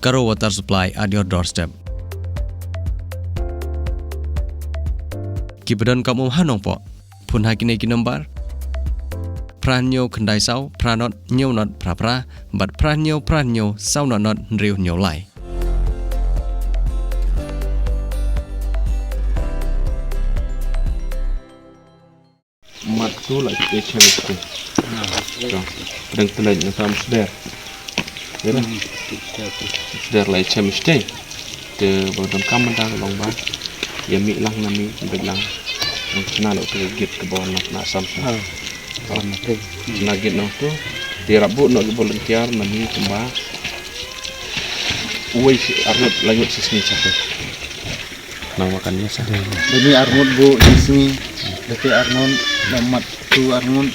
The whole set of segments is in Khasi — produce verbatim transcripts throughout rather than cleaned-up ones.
Garo Water Supply at your doorstep. Ki ba donkam um ha Nongpoh, phone ha kine ki nombar: phra hynñiew khyndai saw phra nod hynñiew nod phra phra bad phra hynñiew phra hynñiew saw nod nod hynriew hynñiew lai. Mat tu la chem sdang. Pdeng Tlej na tam sder. Ya dah. Sder la chem sdang. Te ba donkam mynta ka long ba ïa mih lang na mih, beit lang. Nang chna la tu git ka ba wan na sam. Chna git nang tu. Te rap bud noh ki volunteer na mih kumba uwei shi arngut laingut shi sngi chape. Nang makan ïa sa. Bini arngut bu isngi, dati arngut, damat tu arngut.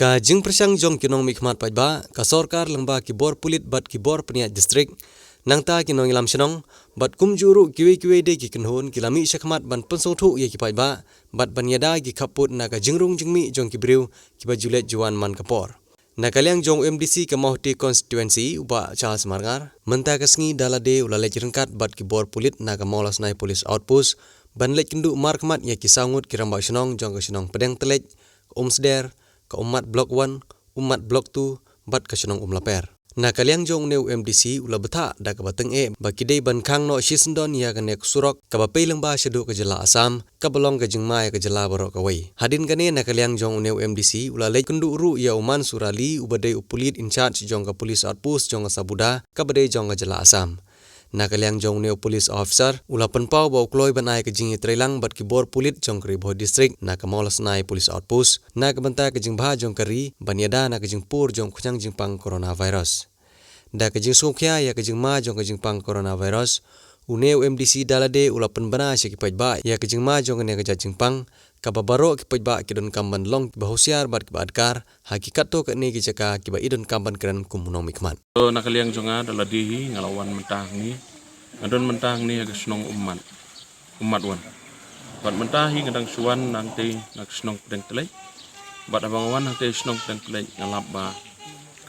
Ka jingpyrshang jong ki nongmihkhmat paidbah, ka sorkar lyngba ki bor pulit bad ki bor pynïaid district, nangta ki nongïalam shnong, bad kumjuh ruh kiwei kiwei de ki kynhun ki la mih shakhmat ban pynsngewthuh ïa ki paidbah bad ban ïada ki khappud na ka jingrung jingmih jong ki briew kiba ju leit ju wan man ka por. Na ka liang jong u M D C ka Mawhati Constituency, u Bah Charles Marngar, mynta ka sngi da lade u la leit ryngkat bad ki bor pulit na ka Mawlasnai Police Outpost ban leit kynduh markhmat ïa ki saw ngut ki rangbah shnong jong ka shnong Pdeng Tlej, ka Umsder, ka Ummat Block One, Ummat Block Two bad ka shnong Umlaper. Na ka liang jong une u M D C u la bthah da kaba tyngeh ba ki dei ban khang noh shisyndon ïa kane ka surok kaba pei lyngba shaduh ka jylla Assam, kaba long ka jingma ïa ka jylla baroh kawei. Hadien kane, na ka liang jong une u M D C u la leit kynduh ruh ïa u Mansur Ali, uba dei u pulit in charge jong ka police outpost jong ka Sabuda, kaba dei jong ka jylla Assam. Na ka liang jong une u police officer u la pynpaw ba u kloi ban ai ka jingïatreilang bad ki bor pulit jong ka Ri Bhoi District na ka Mawlasnai Police Outpost na ka bynta ka jingbha jong ka ri ban ïada na ka jingpur jong u khñiang jingpang coronavirus. Da ka jingsngewkhia ïa ka jingma jong ka jingpang coronavirus, une u M D C da lade u la pynbna sha ki paidbah ïa ka jingma jong kane ka jait jingpang, kaba baroh ki paidbah ki donkam ban long kiba husiar bad kiba adkar ha ki katto katne ki jaka kiba i donkam ban kren kum u nongmihkhmat. To, na ka liang jong nga da lade hi nga la wan mynta hangne, nga don mynta hangne ha ka shnong Ummat. Ummat wan. Bad mynta hi nga dang shu wan nangtei na ka shnong Pdeng Tlej. Bad haba nga wan nangtei shnong Pdeng Tlej nga lap ba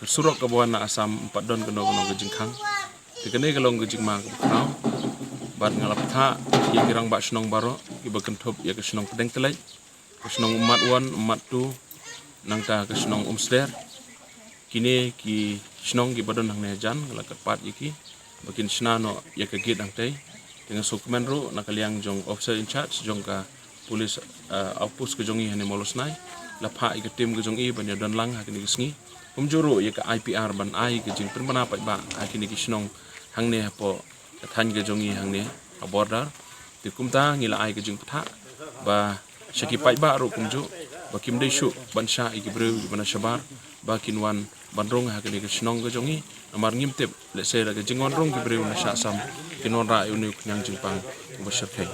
ka surok kaba wan na Assam ym pat don kano kano ka jingkhang. Te kane ka long ka jingma kaba khraw. Bad nga la bthah ïa ki rangbah shnong baroh kiba kynthup ïa ka shnong Pdeng Tlej, ka shnong Ummat Wan, Ummat Two, nangta ka shnong Umsder. Kine ki shnong kiba don hangne hajan nga la kyrpad ïa ki ba kin shna noh ïa ka gate hangtei. Te nga sngewkmen ruh na ka liang jong officer in charge jong ka police, eh, outpost ka jong i hangne Mawlasnai, la phah ïa ka team ka jong i ban ïa don lang ha kine ki sngi. Kumjuh ruh ïa ka I P R ban ai ka jingpynbna paidbah ha kine ki shnong hangne hapoh ka thaiñ ka jong i hangne ha border. Te kumta ngi la ai ka jingpyrthah ba sha ki paidbah ruh kumjuh ba kim dei shuh ban shah ïa ki briew kiba na shabar ba kin wan ban rung ha kane ka shnong ka jong i. Namar ngim tip, lehse da ka jingwan rung ki briew na shah Assam kin wanrah ïa une u khñiang jingpang uba shyrkhei.